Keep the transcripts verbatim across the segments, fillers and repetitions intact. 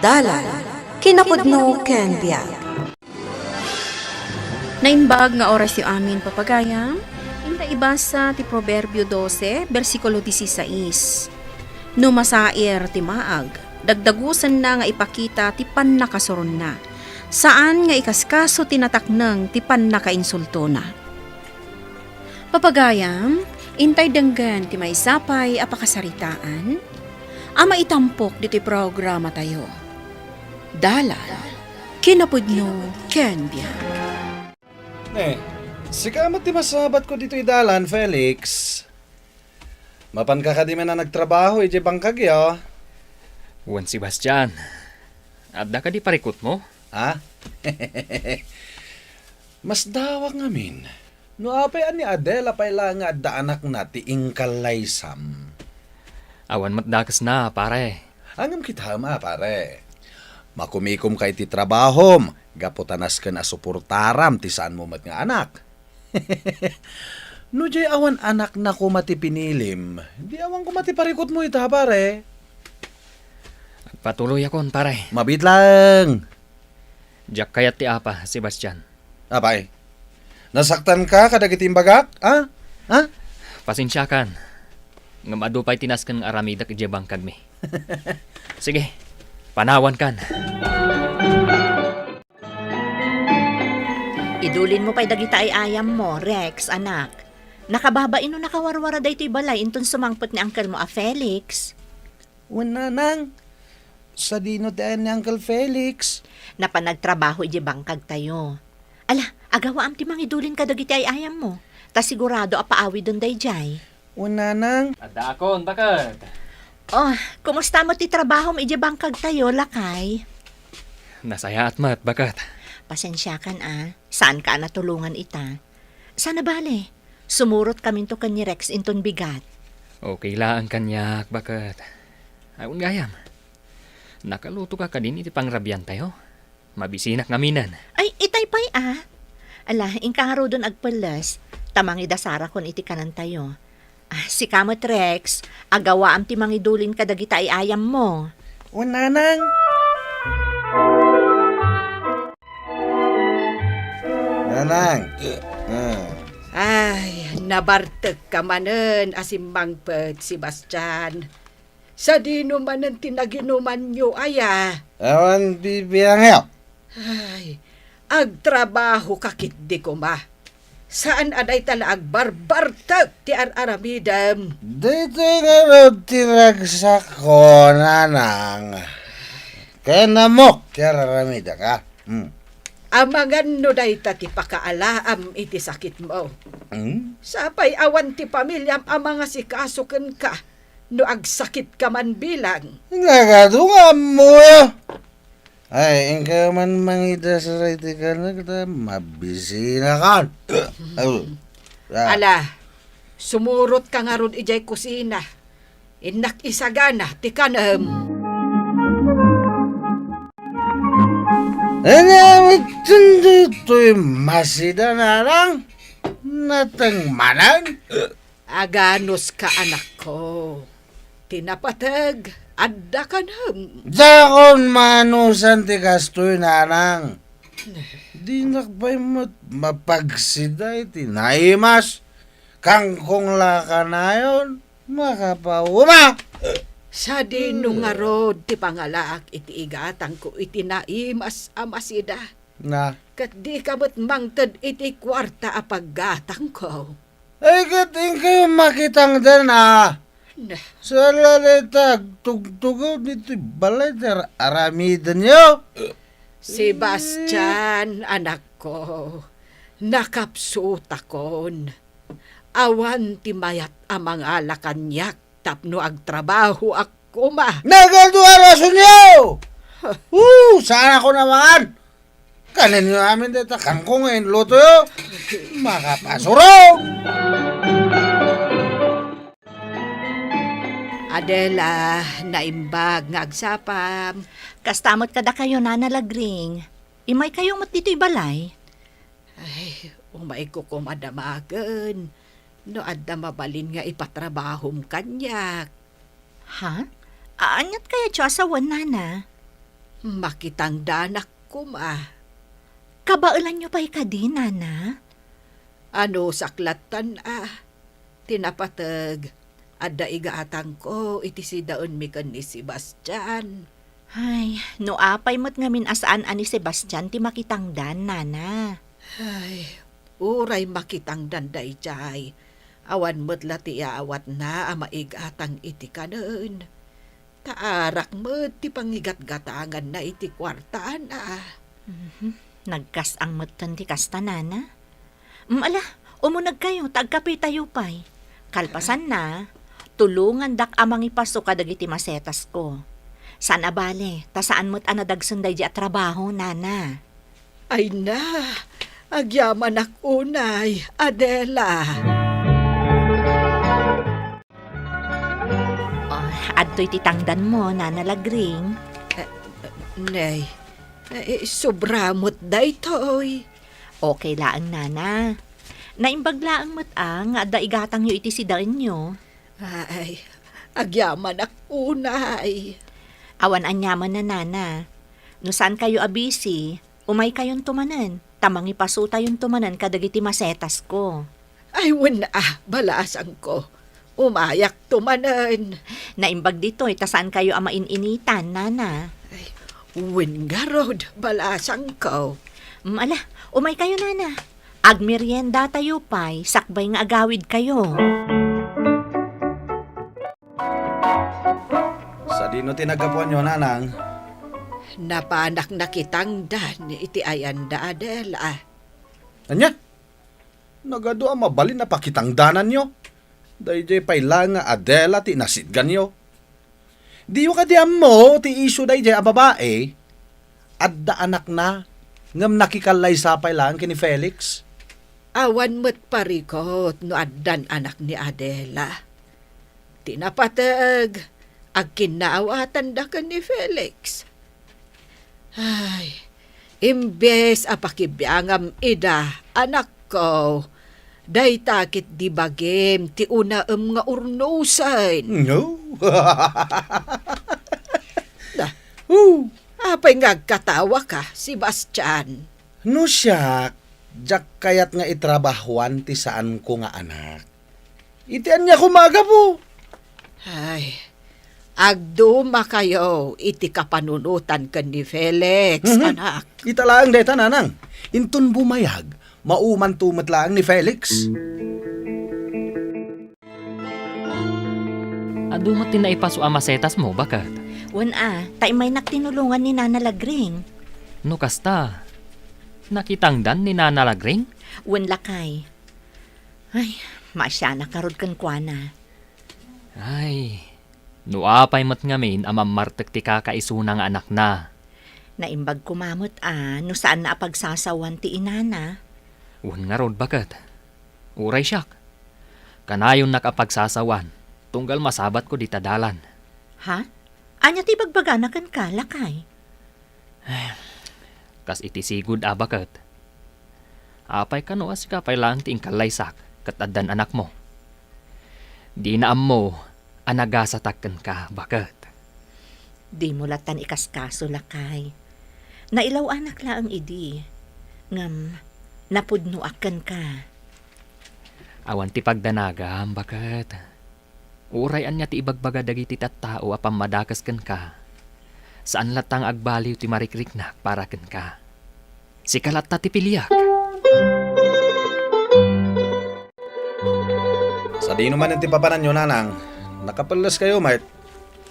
Dalan, kinapudno ken biag. Naimbag nga orasyo amin, papagayam. Inta ibasa ti Proverbio dose, bersikulo dieciséis. No masair ti maag, dagdagusenna nga ipakita ti pannakasuronna. Saan nga ikaskaso ti natakneng ti pannakainsultona. Papagayam, intay denggen ti maysa pay a pakasaritaan a maitampok ditoy programatayo. Dalan, kinapudno ken biag. Ne, sika met ti masabatko ditoy dalan, Felix. Mapanka kadi man a nagtrabaho idiay bangkagyo? Wen, Sebastian, adda kadi parikutmo? Ha? Masdawak ngamin. No apay a ni Adela pay la nga adda anakna ti inkallaysam? Awan met dakesna, pare. Ngem kitaem a, pare. Makumikomka iti trabahom gapu ta nasken a suportaram ti saanmo met nga anak. No diay awan anakna koma ti pinilim, di awan koma ti parikutmo ita, pare. Agpatuloyakon, pare. Mabiit laeng. Diak kayat ti apa, Sebastian. Apay, nasaktanka kadagiti imbagak? Ha? Ha? Pasensiakan. Ngem adu pay ti nasken nga aramidek idiay bangkagmi. Sige, panawankan. Idulinmo pay dagiti ay-ayammo, Rex, anak. Nakababain no nakawarwara daytoy balay inton sumangpet ni angkelmo a Felix. Wen, nanang, sadino ti ayan ni Uncle Felix? Napan nagtrabaho idiay bangkagtayo. Ala, agawaam ti mangidulin kadagiti ay-ayammo. Ta sigurado a paawiden daydiay. Wen, nanang. Addaakon, baket. Oh, kumusta met ti trabahom idiay bangkagtayo, lakay? Nasayaat met, baket. Pasensiakan a, saanka a natulongan ita. Sana bale, sumurot kaminto ken ni Rex inton bigat. Okay laeng kaniak, baket. Ay, wen gayam. Nakalutoka kadin iti pangrabiantayo? Mabisinak ngaminen. Ay, itay pay a. Ala, inka ngaruden agpelles, ta mangidasarakon iti kanantayo. Ah, sika met, Rex, agawaam ti mangidulin kadagita ay-ayammo. O, nanang. Nanang. Ah. Ay, nabartekka manen a simmangpet, Sebastian. Sadino manen ti naginumanyo, aya? Awan bibiangyo. Ay, agtrabahoka ketdi koma. Saan a dayta la agbarbartek ti ar-aramidem. Daytoy ngarud ti ragsakko, nanang. Ken ammok ti ar-aramidek, a? Hmm. Amangan no dayta ti pakaalaam iti sakitmo. Hmm? Sapay awan ti pamiliam a mangasikaso kenka no agsakitka man bilang. Nagadu nga ammoyo. Ay, inkayo man mangidasar iti kanek ta mabisinakan. Aw. Ah. Ala, sumurotka ngarud idiay kusina. Innak isagana ti kanem. Ania met ditoy masida, nanang? Nateng manen? Aganuska, anakko. Ti napateg, adda kanem. Dakon maanusan ti kastoy, nanang. Dinak pay met mapagsida iti naimas. Kangkong la kanayon, makapauma. Sadino ngarud ti pangalaak iti igatangko iti naimas a masida? Na. Ket dika met mangted iti kuarta a paggatangko. Ay, ket inkayo makitangdan a. Nah. Saan la dayta agtugtugaw ditoy balay ti ar-, aramidenyo? Sebastian, anakko, nakapsutakon. Awan ti mayat a mangala kaniak tapno agtrabahoak koma. Nagadu a rasonyo! Huh. Uu, saan ako naman? Kanenyo amin dayta kangkong nga inlutoyo. Makapasurong! Adela, naimbag nga agsapam. Kasta met kadakayo, Nana Lagring. Imaykayo met ditoy balay. Ay, umayko koma damagen no adda mabalin nga ipatrabahom kaniak. Ha? Aniat kayatyo a sawen, Nana? Makitangdanak koma. Kabaelanyo pay kadi, Nana? Anusak lattan a. Ti napateg, adda igatangko iti sidaenmi ken ni Sebastian. Ay, no apay met ngamin a saan a ni Sebastian ti makitangdan, Nana? Ay, uray makitangdan daydiay. Awan met la ti iawatna a maigatang iti kanen. Ta arak met ti pangigatgatanganna iti kuartaana. Mhm. Nagkas-ang metten ti kasta, Nana. Mm, ala, umunegkayo, ta agkapetayo pay. Kalpasanna, tulongandak a mangipaso kadagiti masetasko. Saan a bale, ta saan met a nadagsen daydi a trabaho, Nana. Ay na, agyamanak unay, Adela. Oh, adtoy ti tangdanmo, Nana Lagring. Eh, nay, eh, sobra met daytoy. Okay laeng, Nana. Naimbag laeng met a nga adda igatangyo iti sidaenyo. Ay, agyamanak unay. Awan aniamanna, Nana. No saankayo a busy, umaykayonto manen, ta mangipasotayonto manen kadagiti masetasko. Ay, wen a, balasangko. Umayakto manen. Naimbag ditoy, ta saankayo a main-initan, Nana. Ay, wen ngarud, balasangko. Mm, ala, umaykayo, Nana. Agmeriendatayo pay, sakbay nga agawidkayo. Sadino ti naggapuanyo, Nanang? Napanak nakitangdan iti ayanda, Adela. Ania? Nagadu a mabalin a pakitangdananyo. Daydiay pay laeng nga Adela ti inasitganyo. Diyo kadi ammo ti isyu daydiay a babai? Adda anakna, ngem nakikallaysa pay laeng ken ni Felix. Awan met parikut no addan anak ni Adela. Ti napateg, agkinnaawatanda ken ni Felix. Ay, imbes a pakibiangam ida, anakko, dayta ketdi bagim ti unaem nga urnosen. No? Da, Huh! Apay nga agkatawaka, Sebastian? No siak, diak kayat nga itrabahoan ti saanko nga anak. Iti ania koma a gapu? Ay, agdumakayo iti kapanunotan ken ni Felix, Mhm. anak. Ita laeng dayta, Nanang. Inton bumayag, maumanto met laeng ni Felix. Adu met ti naipaso a masetasmo, baket? Wen a, ta immaynak tinulongan ni Nana Lagring. No kasta, nakitangdan ni Nana Lagring? Wen, lakay. Ay, maasianak ngarud kenkuana. Ay, no apay met ngamin a mammartek ti kakaisuna nga anakna. Naimbag koma met a no saanna a pagsasawan ti inana. Wen ngarud, baket. Uray siak. Kanayonnak a pagsasawan, tunggal masabatko dita dalan. Ha? Ania ti ibagbagana kenka, lakay? Kas iti sigud a, baket. Apay kano a sika pay laeng ti inkallaysak ket addan anakmo? Dina ammo a nagasatak kenka, baket. Dimo lattan ikaskaso, lakay. Nailaw-anak laeng idi, ngem napudnoak kenka. Awan ti pagdanagam, baket. Uray ania ti ibagbaga dagiti tattao a pammadakes kenka, saan latta nga agbaliw ti marikriknak para kenka. Sika latta ti piliak. Sadino manen ti papananyo, Nanang? Nakapelleskayo met?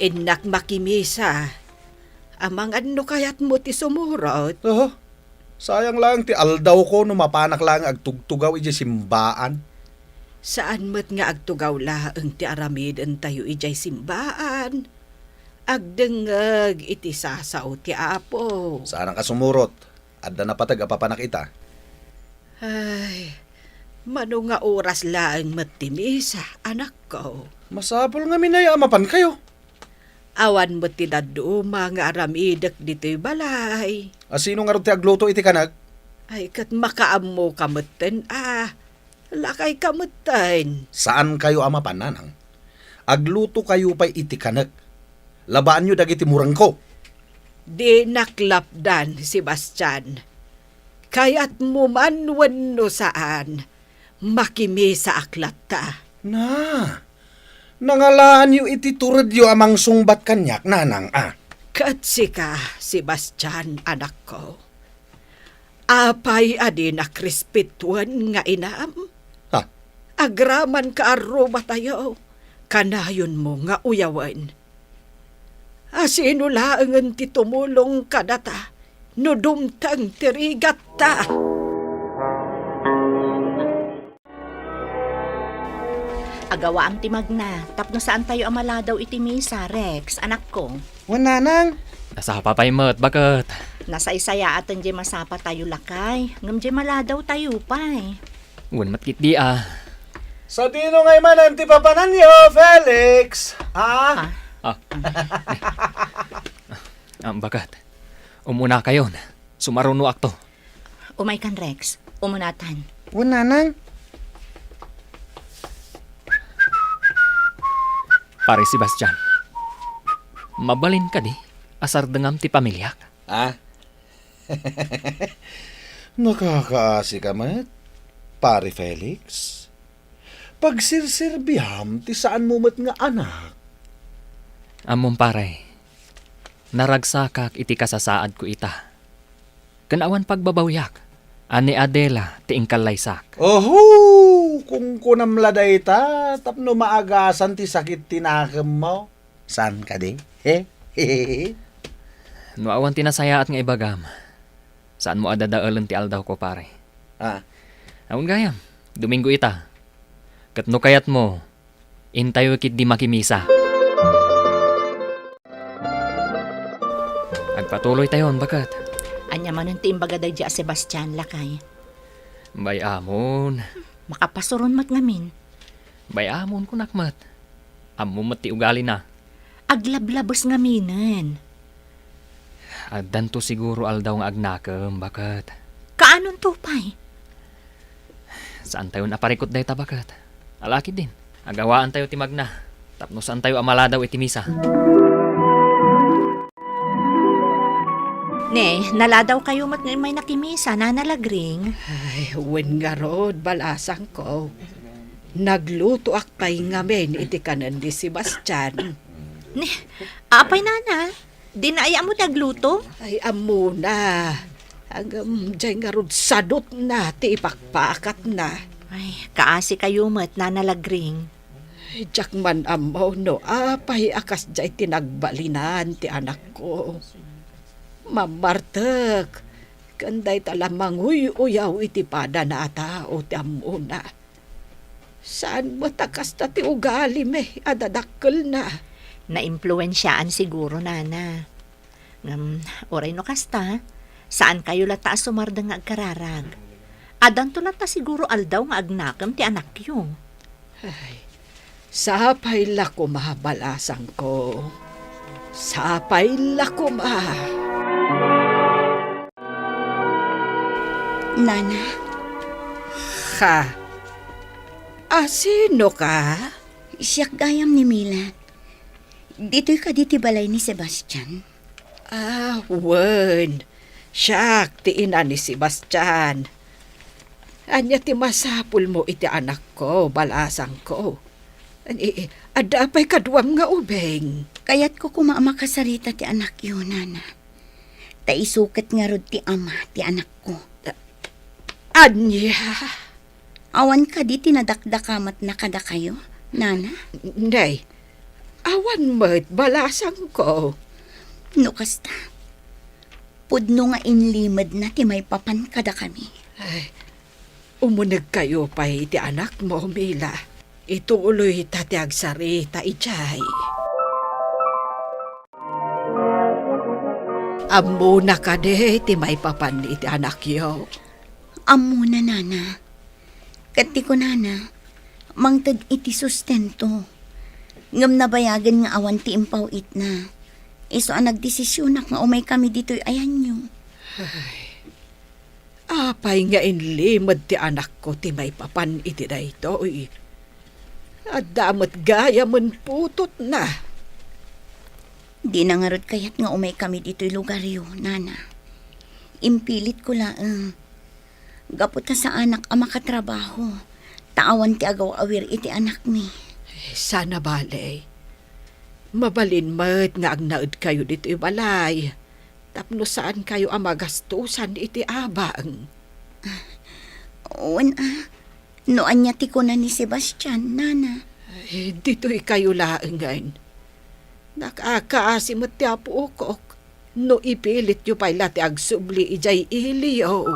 Innak makimisa. Amangan no kayatmo ti sumurot. Oho. Sayang laeng ti aldawko no mapanak laeng agtugtugaw idiay simbaan. Saan met nga agtugaw laeng ti aramidentayo idiay simbaan. Agdengngeg iti sasao ti Apo. Saanak a sumurot. Adda napateg a papanak ita. Ay, mano nga oras laeng met ti misa, anakko? Masapul ngamin aya a mapankayo. Awan met ti dadduma nga aramidek ditoy balay. A, sino ngarud ti agluto iti kanek? Ay, ket makaammoka metten a. Lakayka metten. Saankayo a mapan, Nanang. Aglutokayo pay iti kanek. Labaanyo dagiti murengko. Dinak lapdan, Sebastian. Kayatmo man wenno saan, makimisaak latta. Na, nangalaanyo iti turedyo a mangsungbat kaniak, nanang, a. Ket sika, Sebastian, anakko. Apay a dinak respetuen nga inam? Ha? Agraman ka a rumatayo, kanayonmo nga uyawen. A sino laengen ti tumulong kadata no dumteng ti rigatta? Agawaam ti magna, tapno saantayo a maladaw iti misa, Rex, anakko. Wen, nanang. Nasapa pay met, baket. Nasaysayaaten diay masapatayo, lakay. Ngem diay maladawtayo pay. Wen met ketdi a. Sadino ngay manen ti papananyo, Felix? Ha? Ah. Ah. Ah, baket. Umunakayon. Sumarunoakto. Umaykan, Rex. Umunatan. Wen, nanang. Pare Sebastian, mabalin kadi a sardengam ti pamiliak? Ah? Nakakaasi ka met, Pare Felix. Pagsirserbiam ti saanmo met nga anak. Ammom, pare, naragsakak iti kasasaadko ita. Ken awan pagbabawiak a ni Adela ti inkallaysak. Oho! Kunkunam la dayta tapno maagasan ti sakit ti nakemmo. Saan kadi? He? No awan ti nasayaat nga ibagam, saanmo a dadaelen ti aldawko, pare. Ah. Awan gayam, Domingo ita. Ket no kayatmo, intayo ketdi makimisa. Agpatuloytayon, baket. Ania manen ti imbaga daydi a Sebastian, lakay? Bay-amon. Makapasuron met ngamin. Bay-amon, kunak met. Ammom met ti ugalina. Aglablabes ngaminen. Addanto siguro aldaw nga agnakem, baket. Kaanonto pay? Saantayon a parikut dayta, baket. Ala ketdin, agawaantayo ti magna tapno saantayo a maladaw iti misa. Ne, naladawkayo met nga immay nakimisa, Nana Lagring? Ay, wen ngarud, balasangko. Naglutoak pay ngamin iti kanen ni Sebastian. Ne, apay, Nana? Dina aya ammo ti agluto? Ay, ammona. Ngem diay ngarud sadutna ti ipakpakatna. Ay, kaasikayo met, Nana Lagring. Ay, diak man ammo no apay a kasdiay ti nagbalinan ti anakko. Mammartek, ken dayta la manguy-uyaw iti padana a tao ti ammona. Saan met a kasta ti ugalimi a dadakkelna? Naimpluensiaan siguro, Nana. Ngem, uray no kasta, saankayo latta a sumardeng nga agkararag. Addanto latta siguro aldaw nga agnakem ti anakyo. Ay, sapay la koma, balasangko. Sapay la koma. Nana? Ha? A, sino ka? Siak gayam ni Mila. Ditoy kadi ti balay ni Sebastian? Ah, wen. Siak ti ina ni Sebastian. Ania ti masapulmo iti anakko, balasangko? Ani, adda pay kaduam nga ubing? Kayatko koma a makasarita ti anakyo, Nana. Ta isu ket ngarud ti ama ti anakko. Ania? Awan kadi ti nadakdakamatna kadakayo, Nana? Nay, awan met, balasangko. No kasta, pudno nga inlimedna ti maipapan kadakami. Ay, umunegkayo pay iti anakmo, Mila. Ituloyta ti agsarita idiay. Ammona kadi ti maipapan iti anakyo? Ammona, Nana. Ket ti kunana, mangted iti sustento. Ngem nabayagen nga awan ti impaw-itna. Isu a nagdesisionak nga umaykami ditoy ayanyo. Ay, apay nga inlimed ti anakko ti maipapan iti daytoy? Adda met gayamen putotna. Dina ngarud kayat nga umaykami ditoy lugaryo, Nana. Impilitko laeng. Gapu ta saanak a makatrabaho, ta awan ti agaw-awir iti anakmi. Eh, saan a bale. Mabalin met nga agnaedkayo ditoy balay tapno saankayo a magastosan iti abang. Wen a, no ania ti kuna ni Sebastian, Nana? Eh, ditoykayo laengen. Nakaakaasi met ti apuokok no ipilityo pay la ti agsubli idiay iliyo.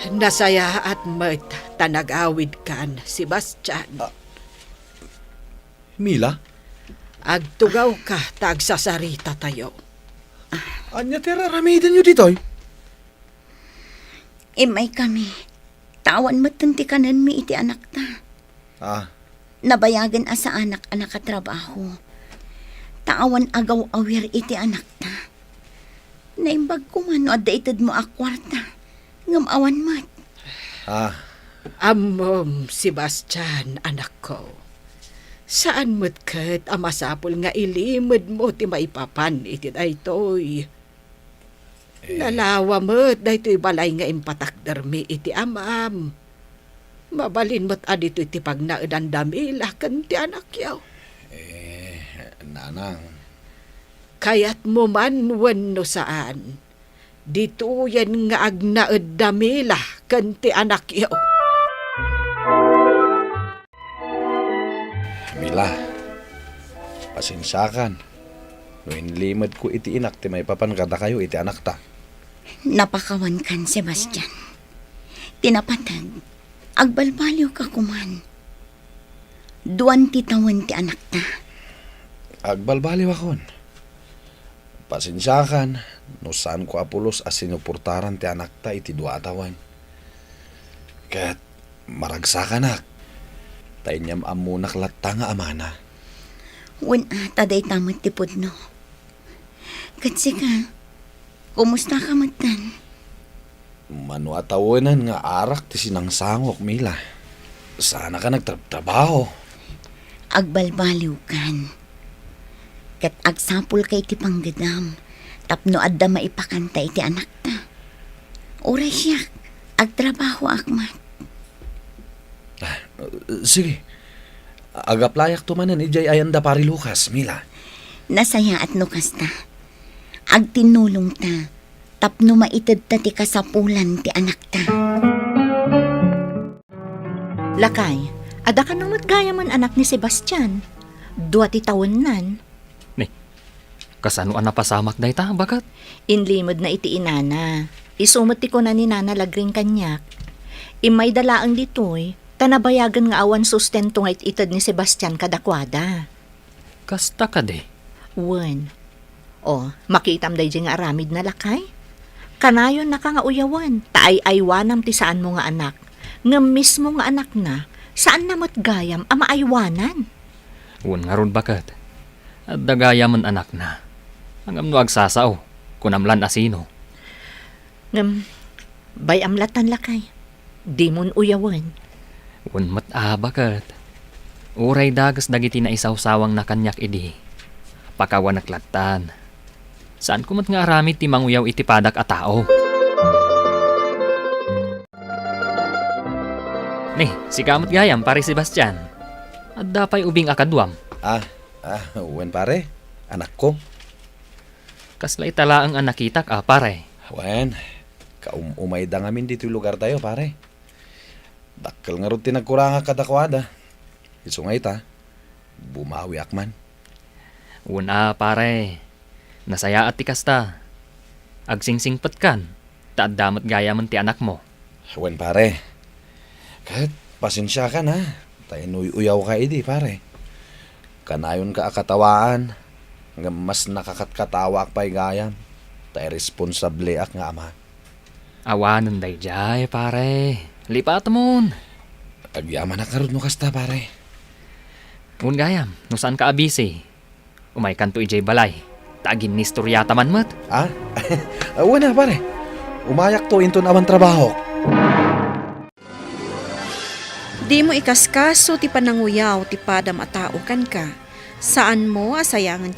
Nasayaat met ta nagawidkan, Sebastian. Ah, Mila? Agtugawka ta agsasaritatayo. Ania ti ar-aramidenyo ditoy? Immaykami, ta awan metten ti kanenmi iti anakta. Ah. Nabayagen a saanak a nakatrabaho, ta awan agaw-awir iti anakta. Naimbag koma no adda itedmo a kuarta, ngem awan met. Ah. Ammom, Sebastian, anakko. Saan met ket a masapul nga ilimedmo ti maipapan iti daytoy. Eh. Nalawa met daytoy balay nga impatakdermi iti amam. Mabalin met a ditoy ti pagnaedan da Mila ken ti anakyo. Eh, nanang. Kayatmo man wenno saan, ditoyen nga agnaed da Mila ken ti anakyo. Mila, pasensiakan no inlimedko iti inak ti maipapan kadakayo iti anakta. Napakawankan, Sebastian. Ti napateg, agbalbaliwka koman. Duan ti tawen ti anakta. Agbalbaliwakon. Pasensiakan no saanko a pulos a sinuportaran ti anakta iti dua a tawen. Ket maragsakanak, ta inyam-ammonak latta nga amana. Wen a, ta dayta met ti pudno. Ket sika, kumustaka metten? Mano a tawenen nga arak ti sinangsangok, Mila. Saanaka nagtrabtrabaho. Agbalbaliwkan. Ket agsapulka iti panggedam tapno adda maipakanta iti anakta. Uray siak, agtrabahoak met. Ah, sige. Agaplayakto manen idiay ayan da Pari Lucas, Mila. Nasayaat no kasta. Agtinnulongta tapno maitedta ti kasapulan ti anakta. Lakay, adda kano met gayamen anak ni Sebastian? Dua ti tawennan. Ni, kasano a napasamak dayta, baket? Inlimedna iti inana. Isu met ti kuna ni Nana Lagring kaniak. Immayda laeng ditoy, ta nabayagen nga awan sustento nga it-ited ni Sebastian kadakuada. Kasta kadi? Wen. O, makitam daydiay nga aramidna, lakay? Kanayonnaka nga uyawen, ta ay-aywanam ti saanmo nga anak. Ngem mismo nga anakna, saanna met gayam a maaywanan. Wen ngarud, baket. Adda gayamen anakna. Ngem no agsasao, kunam lan a sino. Ngem, bay-am latan, lakay. Dimon uyawen. Wen met a, baket. Uray dages dagiti naisawsawangna kaniak idi, pakawanek latan. Saanko met nga aramid ti manguyaw iti padak a tao. Ni, sika met gayam, Pare Sebastian. Adda pay ubing a kaduam? Ah, ah, wen, pare. Anakko. Kasla ita laeng a nakitak a, pare. Wen, kaum-umayda ngamin ditoy lugartayo, pare. Dakkel ngarud ti nagkurangak kadakuada. Isu nga ita, bumawiak man. Wen a, pare. Nasayaat ti kasta. Agsingsingpetkan, ta adda met gayamen ti anakmo. Wen, pare. Ket pasensiakan, a, ta inuy-uyawka idi, pare. Kanayonka a katawaan, ngem mas nakakatkatawaak pay gayam, ta iresponsableak nga ama. Awanen daydiay, pare. Lipatemon. Agyamanak ngarud no kasta, pare. Wen gayam, no saanka a busy, umaykanto idiay balay, ta aginnistoriata man met. Ah? Wen a, pare. Umayakto inton awan trabahok. Dimo ikaskaso ti pananguyaw ti padam a tao kenka. Saanmo a sayangen ti